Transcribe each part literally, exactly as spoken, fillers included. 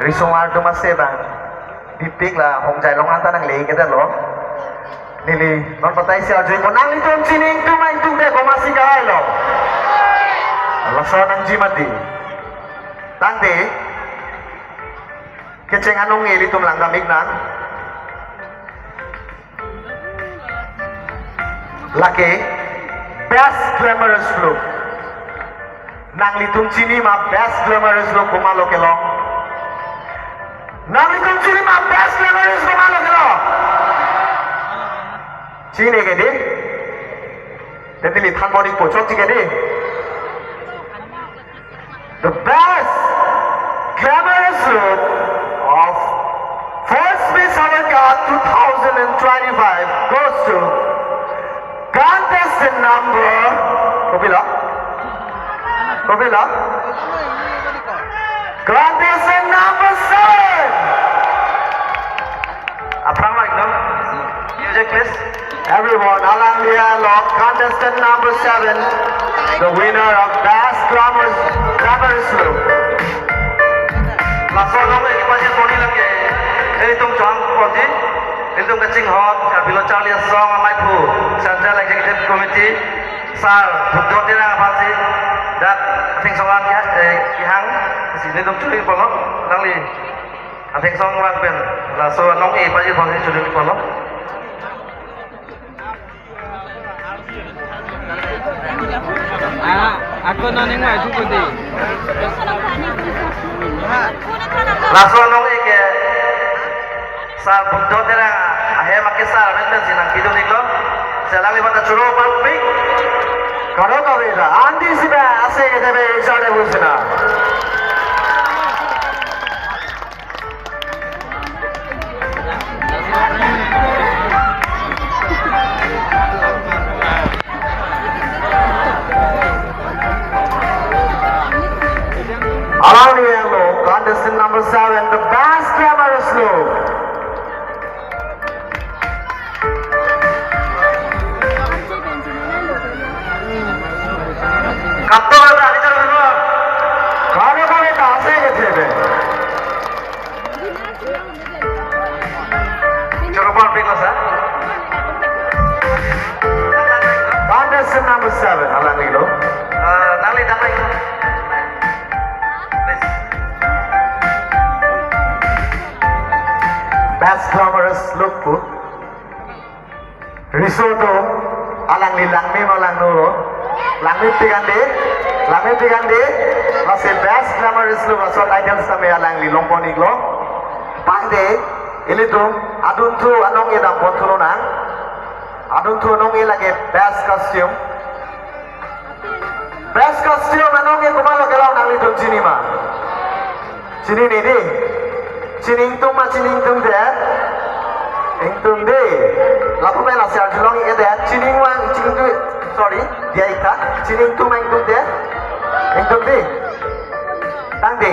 Risomar atum ase bang bipik la Hongjai along anta nangle kedetlo. Neli non patai si arju-ikpo, nanglitum chini ingtung ma ingtungte komatsi kahailo? Laso nangji mati. Tangte kecheng anong-e ilitum langdam-iknang. Lake best glamorous look. Nanglitum chini ma best glamorous look komatlo kelong? Nanglitum chini ma best glamorous komatlo kelong? Chini ke dei? Tadi li than body pochok chike dei. The best glamorous look of first Miss Hawaii two thousand twenty-five goes to contestant number, kopilo? Kopilo? Contestant number seven. Aphrang lake, no? Music, please. Everyone, alangli along contestant number seven, the winner of best glamorous, glamorous look. Laso anong-e kepajir ponji lake, ilitum chonghong ponji, ilitum kachinghon, Karbi Lo Charli Asong amaiphu, Central Executive Committee, Sir Buddho Terang aphansi, dak athingsong an ke, eh, kehang, si ilitum churi polo, alangli athingsong vang pen laso anong-e pajir ponji churi polo. Ah, ako noning mai tu pudi. Laso anong-e ke Sir Buddho Terang ahem akesar amen pensi nangpidun-iklo. Selang lima ta choro pampik. Kadokave ta anti si ba ase ke tebe isar de busina. Alangli along, contestant number seven, the best glamorous look. Kapto kata, ini cara kedua. Kalau kami tak asik ke T V. Choro pampik lo, sir. Contestant number seven, alanglilo. Eh, nangli damai. Please. Best glamorous look pu. Riso atum, alangli langme ma langno? Langmepik an dei, langmepik an dei. Lasi best glamorous look laso title sitame alangli longpon-iklo. Tangte ilitum adunthu anong-e damponthu lonang. Adunthu anong-e lake best costume. Best costume anong-e komatlo kelong, nanglitum chini ma? Chinine dei. Chini ingtung ma chini ingtungte? Ingtung dei. Lapu pen lasi arjulong-ik-edet. Chini ingtung, chini ingtung, sorry, diya-ik tha. Chini ingtung ma ingtungte? Ingtung dei. Tangte,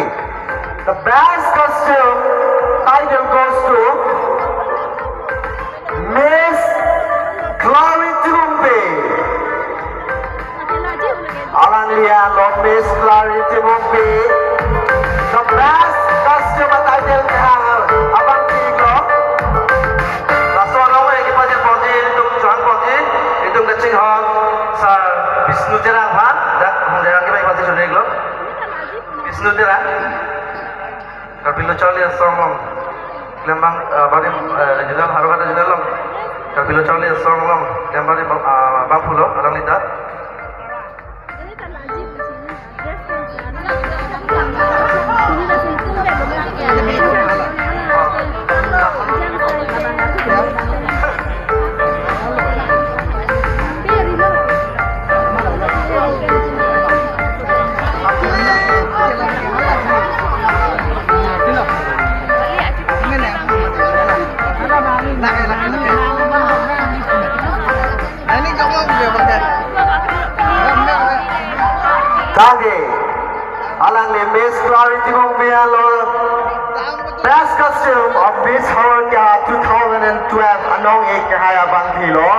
the best costume title goes to Miss Clary Timungpi. Alangli along Miss Clary Timungpi, the best costume title kehang abang thilo. Laso anong-e kepajir ponji, ilitum chonghong ponji, ilitum kachinghon Sir Bishnu Terang aphan, dak Hongjai an kepajir ponji lo. Bishnu Terang. Karbi Lo Charli Asong along klembang, eh, bari, eh, regional, Howraghat regional along Karbi Lo Charli Asong along klembang, eh, bangphu lo, alangli ta. Tangte, alangli Miss Clary Timungpi along Best Costume of Miss Hawaii two thousand twelve anong-e kehai abang thilo.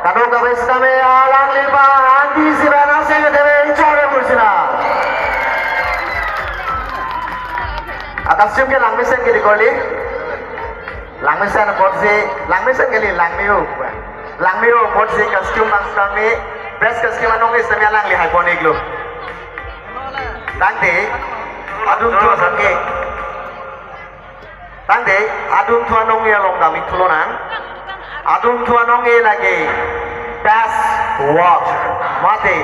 Kadokave sitame alangli aphan anti si ba nang seng tebe ichore bursina. A costume ke langmesen ke di kali. Langmesen apotsi, langmesen kali, langme-o. Langme-o apotsi costume bang sitame, best costume anong-e sitame alangli haipon-iklo. Tangte, adun thu anong-e. Tangte, adun thu anong-e along dam-ik thu lonang. Adun thu anong-e lake best walk. Mate,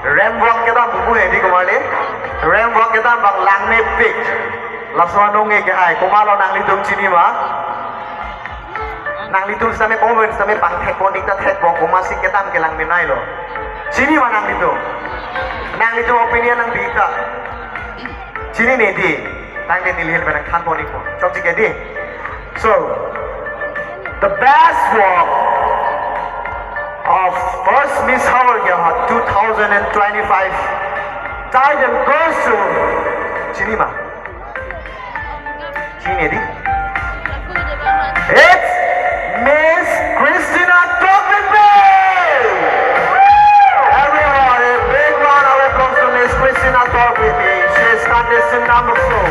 ramp walk kedam pu he di komarli. Ramp walk kedam bang langmepik. Laso anong-e ke ai, komatlo nanglitum chini ma? Nanglitum sitame komat sitame pangthekpon-ik ta thekpo, komatsi kedam ke langmenailo. Chini ma nanglitum? Nanglitum opinion nangpi ta. Chinine di, tangte neli ahin pen nangthanpon-ikpo. Chokche ke di. So, the best walk of first Miss Haor Gya two thousand twenty-five title goes to, chini ma? Chinine di. It's Miss Christina Tokbibi! Everyone, a big round of applause to Miss Christina Tokbibi. She is contestant number four.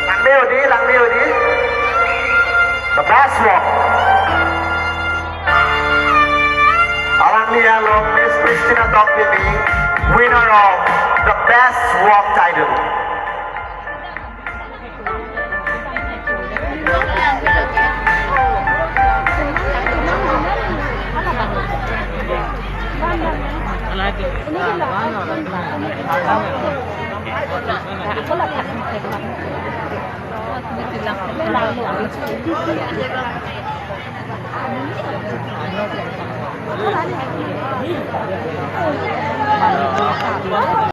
Langme-o di, langme-o di. The best walk. Alangli along Miss Christina Tokbibi, winner of the best walk title.